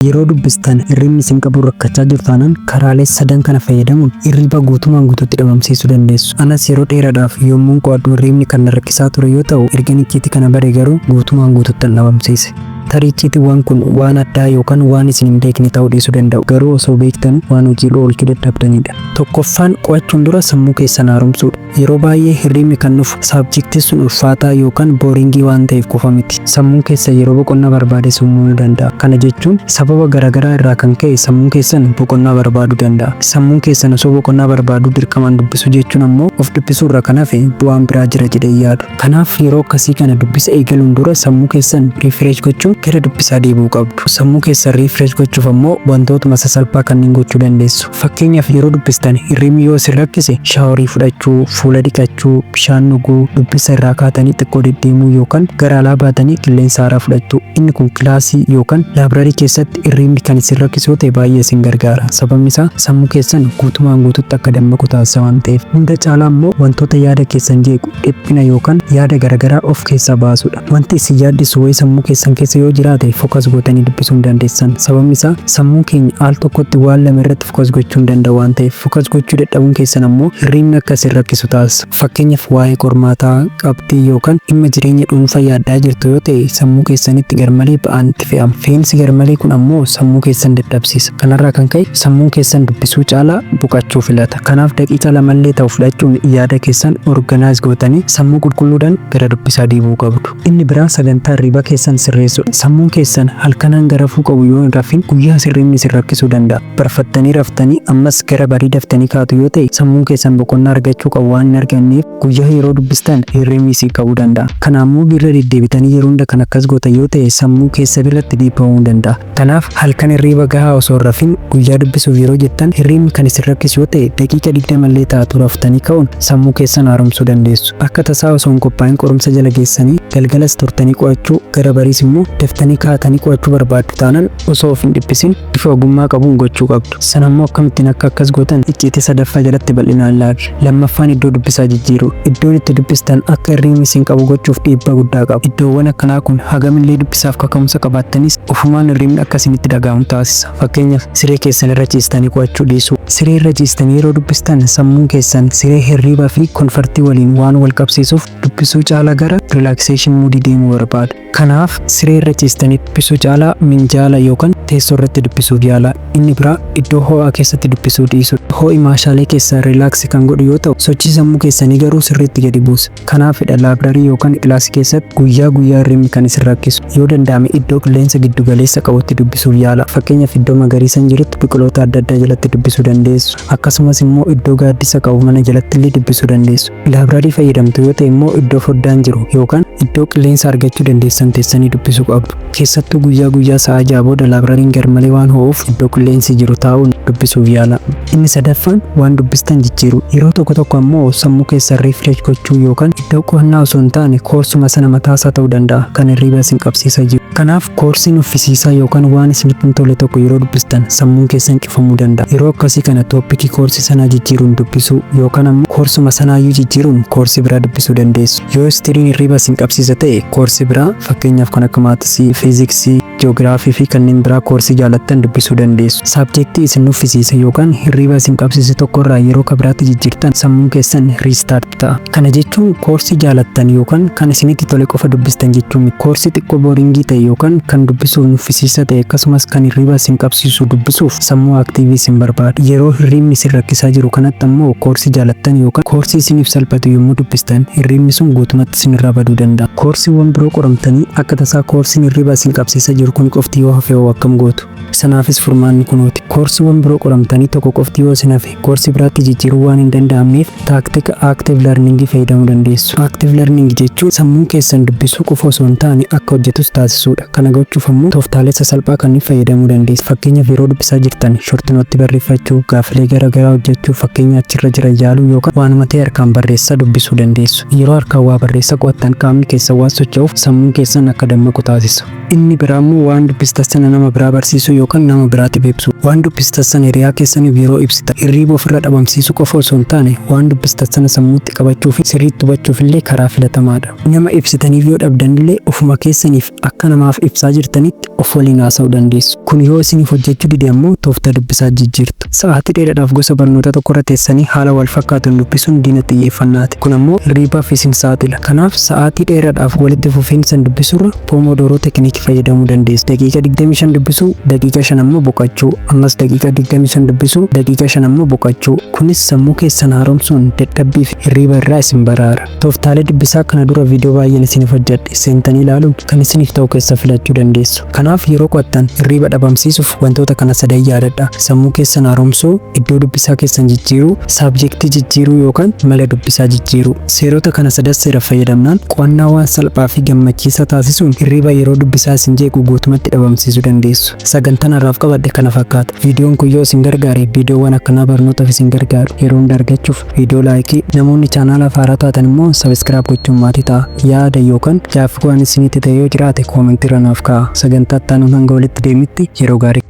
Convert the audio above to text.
Yeroo dubbistan hirribni isin qabu rakkachaa jirtu taanaan, karaalee sadan kana fayyadamuun hirriba guutumaan guutuutti dhabamsiisuu dandeessu. Anas yeroo dheeraadhaaf yommuun qo'adhu hirribni kan na rakkisaa ture yoo ta'u, ergan icciitii kana bare garuu guutumaan guutuutti dhabamsiise. Tarii icciitiiwwan kun waan addaa yookaan waan isin hin beekne ta'uu dhiisuu danda'u. Garuu osoo beektan waan hojiirra oolchuu dadhabdanidha. Tokkoffaan, qo'achuun dura sammuu keessan haaromsuudha. Yeroo baay'ee hirribni kan dhufu subjectiin sun ulfaataa yookaan boring waan ta'eef qofa miti. Sammuun keessan yeroo boqonnaa barbaade uumamuu danda'a. Kana jechuun sababa garaagaraa irraa kan ka'e sammuun keessan boqonnaa barbaaduu danda'a. Sammuun keessan osoo boqonnaa barbaaduu dirqamaan dubbisuu jechuun ammoo of dubbisuu irraa kan hafe bu'aan biraa jira jedhee yaadu. Kanaaf yeroo akkasii kana dubbisa eegaluun dura sammuu keessan refresh gochuun gara dubbisaa deebi'uu qabdu. Sammuu keessan refresh gochuuf ammoo wantootuma sasalphaa kanneen gochuu dandeessu. Fakkeenyaaf, yeroo dubbistan hirribni yoo isin rakkise shower fudhachuu, fuula dhiqachuu, bishaan dhuguu, dubbisa irraa kaatanii xiqqoo deddeemuu yookaan gara alaa baatanii qilleensa haaraa fudhachuu. Inni kun kilaasii yookaan library keessatti hirribni kan isin rakkisu yoo ta'e baay'ee isin gargaara. Sababni isaa sammuu keessan guutumaan guututti akka dammaqu taasisa waan ta'eef. Hunda caalaa immoo wantoota yaada keessan jeequ, dhiphina yookaan yaada garaagaraa of keessaa baasuudha. Wanti isin yaaddisu wayii sammuu keessan keessa yoo jiraate focus gootanii dubbisuu hin dandeessan. Sababni isaa sammuun keenya al tokkotti waan lama irratti focus gochuu hin danda'u waan ta'eef, focus gochuu dadhabuun keessan ammoo hirribni akka isin rakkisu taasisa. Fakkeenyaaf, waa'ee qormaataa, qabxii yookaan dhimma jireenya dhuunfaa yaaddaa jirtu yoo ta'e sammuu keessanitti garmalee ba'aan itti fe'ama. Fe'insi garmalee kun ammoo sammuu keessan dadhabsiisa. Kanarraa kan ka'e sammuun keessan dubbisuu caalaa boqochuu filata. Kanaaf daqiiqaa lamallee ta'u fudhachuun yaada keessan organize gootanii sammuu qulqulluudhaan gara dubbisaa deebi'uu qabdu. Inni biraa sagantaa hirribaa keessan sirreessuudha. Sammuun keessan halkan hanga rafuu qabu yoo hin rafin guyyaa hirribni isin rakkisuu danda'a. Barfattanii raftanii ammas gara barii daftanii kaatu yoo ta'e, sammuun keessan boqonnaa argachuu qabu waan hin arganneef guyyaa yeroo dubbistan hirribni isin qabuu danda'a. Kanaammoo irra deddeebitanii yeroo hunda kan akkas gootan yoo ta'e sammuu keessa biratti dhiibbaa uumuu danda'a. Kanaaf halkan hirriba gahaa osoo hin rafin guyyaa dubbisuuf yeroo jettan hirribni kan isin rakkisu yoo ta'e, daqiiqa 20 illee taatu raftanii ka'uun sammuu keessan haaromsuu dandeessu. Akka tasaa osoo hin qophaa'in qorumsa jala geessanii galgalas turtanii qo'achuu, gara bariis immoo daftanii kaatanii qo'achuu barbaaddu taanaan, osoo of hin dhiphisin bifa ogummaa qabuun gochuu qabdu. Sana immoo akkamittiin akka akkas gootan icciitii sadaffaa jalatti bal'inaan ilaalla. Lammaffaan, iddoo dubbisaa jijjiiruu. Iddoon itti dubbistan akka hirribni isin qabu gochuuf dhiibbaa guddaa qaba. Iddoowwan akkanaa kun hagamillee dubbisaaf kaka'umsa qabaattanis ofumaan hirribni akka isinitti dhaga'amu taasisa. Fakkeenyaaf, siree keessan irra ciistanii qo'achuu dhiisuu. Siree irra ciistanii yeroo dubbistan sammuun keessan siree hirriibaa fi comfort waliin waan wal qabsiisuuf dubbisuu caalaa gara relaxation mood deemuu barbaada. Kanaaf siree irra ciistanii dubbisuu caalaa minjaala yookaan teessoo irratti dubbisuuf yaalaa. Inni biraa iddoo ho'aa keessatti dubbisuu dhiisuu. Ho'i maashaalee keessaa relax kan godhu yoo ta'u, sochii sammuu keessanii garuu sirriitti gadi buusa. Kanaafidha library yookaan kilaasii keessatti guyyaa guyyaa hirribni kan isin rakkisu. Yoo danda'ame iddoo qilleensa giddu galeessa qabutti dubbisuuf yaala. Fakkeenyaaf, iddoo magariisa hin jirutti biqiloota adda addaa jalatti dubbisuu dandeessu. Akkasumas immoo iddoo gaaddisa qabu mana jalatti illee dubbisuu dandeessu. Library fayyadamtu yoo ta'e immoo iddoo foddaan jiru yookaan iddoo qilleensa argachuu dandeessan teessanii dubbisuu qabdu. Keessattuu guyyaa guyyaa sa'a 6 booda libraryn garmalee waan ho'uuf iddoo qilleensi jiru taa'uun dubbisuuf yaala. Inni sadaffaan waan dubbistan jijjiiruu. Yeroo tokko tokko ammoo sammuu keessan refresh gochuu yookaan iddoo qo'annaa osoo hin taane koorsuma sana mataasaa ta'uu danda'a kan hirriba isin qabsiisaa jiru. Kanaaf koorsii nuffisiisaa yookaan waan isinitti hin tolle tokko yeroo dubbistan sammuun keessan cufamuu danda'a. Yeroo akkasii kana topic koorsii sanaa jijjiiruun dubbisuu yookaan ammoo koorsuma sanaayyuu jijjiiruun koorsii biraa dubbisuu dandeessu. Yoo historyn hirriba isin qabsiisa ta'e koorsii biraa, fakkeenyaaf kan akka maths, fiiziksii, ji'oogiraafii fi kanneen biraa koorsii jaalattan dubbisuu dandeessu. Subject isin nuffisiise yookaan hirriba isin qabsiise tokkorraa yeroo kabiraatti jijjiirtan sammuun keessan restart ta'a. Kana jechuun koorsii jaalattan yookaan kan isinitti tole qofa dubbistan jechuun miti. Koorsii xiqqoo boring ta'e yookaan kan dubbisuuf nuffisiisa ta'e, akkasumas kan hirriba isin qabsiisu dubbisuuf sammuu active isin barbaada. Yeroo hirribni isin rakkisaa jiru kanatti ammoo koorsii jaalattan yookaan koorsii isiniif salphatu yommuu dubbistan hirribni sun guutumatti isinirraa baduu danda'a. Koorsiiwwan biroo qoramtanii akka tasaa koorsiin hirriba isin qabsiisaa jiru kun qofti yoo hafe hoo akkam gootu? Sanaafis furmaanni kunooti. Koorsiiwwan biroo qoramtanii tokko qofti yoo isin hafe koorsii biraatti jijjiiruu waan hin danda'amneef tactic active learning fayyadamuu dandeessu. Active learning jechuun sammuun keessan dubbisuu qofa osoo hin taane akka hojjetus taasisuudha. Kana gochuuf ammoo tooftaalee sasalphaa kanneen fayyadamuu dandeessu. Fakkeenyaaf, yeroo dubbisaa jirtan short note barreeffachuu, gaafilee garaagaraa hojjechuu, fakkeenya achirra jiran yaaluu yookaan waanuma ta'e harkaan barreessaa dubbisuu dandeessu. Yeroo harkaan waa barreessaa qo'attan qaamni keessan waan socho'uuf sammuun keessan akka dammaqu taasisa. Inni biraa immoo waan dubbistan sana nama biraa barsiisuu yookaan nama biraatiif ibsu. Waan dubbistan sana hiriyaa keessaniif yeroo ibsitan hirriiba ofirra dhabamsiisuu qofa osoo hin taane waan dubbistan sana sammuutti qabachuu fi sirriitti hubachuuf illee karaa filatamaadha. Nama ibsitaniif yoo dhabdan illee ofuma keessaniif akka namaaf ibsaa jirtanitti of waliin haasa'uu dandeessu. Kun yoo isiniif hojjechuu dide ammoo tooftaa dubbisaa jijjiirtu. Sa'aatii dheeraadhaaf gosa barnoota tokkorra teessanii haala wal fakkaatuun dubbisuun diina xiyyeeffannaati. Kun ammoo hirriibaaf isin saaxila. Kanaaf sa'aatii dheeraadhaaf walitti fufiinsaan dubbisuurra Pomodoro technique fayyadamuu dandeessu. Daqiiqa 25 dubbisuu, daqiiqa 5 ammoo boqochuu, ammas daqiiqa 25 dubbisuu, daqiiqa 5 ammoo boqochuu. Kunis sammuu keessan haaromsuun dadhabbii fi hirriiba irraa isin baraara. Tooftaalee dubbisaa kana dura viidiyoo baay'een isiniif hojjedhe seentanii ilaaluun kan isiniif ta'u keessa filachuu dandeessu. Kanaaf yeroo qo'attan hirriiba dhabamsiisuuf wantoota kana sadan yaadadha. Sammuu keessan haaromsuu, iddoo dubbisaa keessan jijjiiruu, subject jijjiiruu yookaan mala dubbisaa jijjiiruu. Seerota kana sadan seera fayyadamnaan qo'annaa waan salphaa fi gammachiisaa taasisuun hirriiba yeroo dubbisaa isin jeequ guutumatti dhabamsiisuu dandeessu. Sagantaan har'aaf qabadhe kana fakkaata. Viidiyoon kun yoo isin gargaare, viidiyoowwan akkanaa barnootaaf isin gargaaru yeroo hunda argachuuf viidiyoo like, namoonni chaanaalaaf haaraa taatan immoo subscribe gochuun maatii ta'a. Yaada yookaan gaaffii waan isinitti ta'e yoo jiraate comment irra naaf kaa'a. Sagantaa itti aanuun hanga walitti deemitti yeroo gaarii.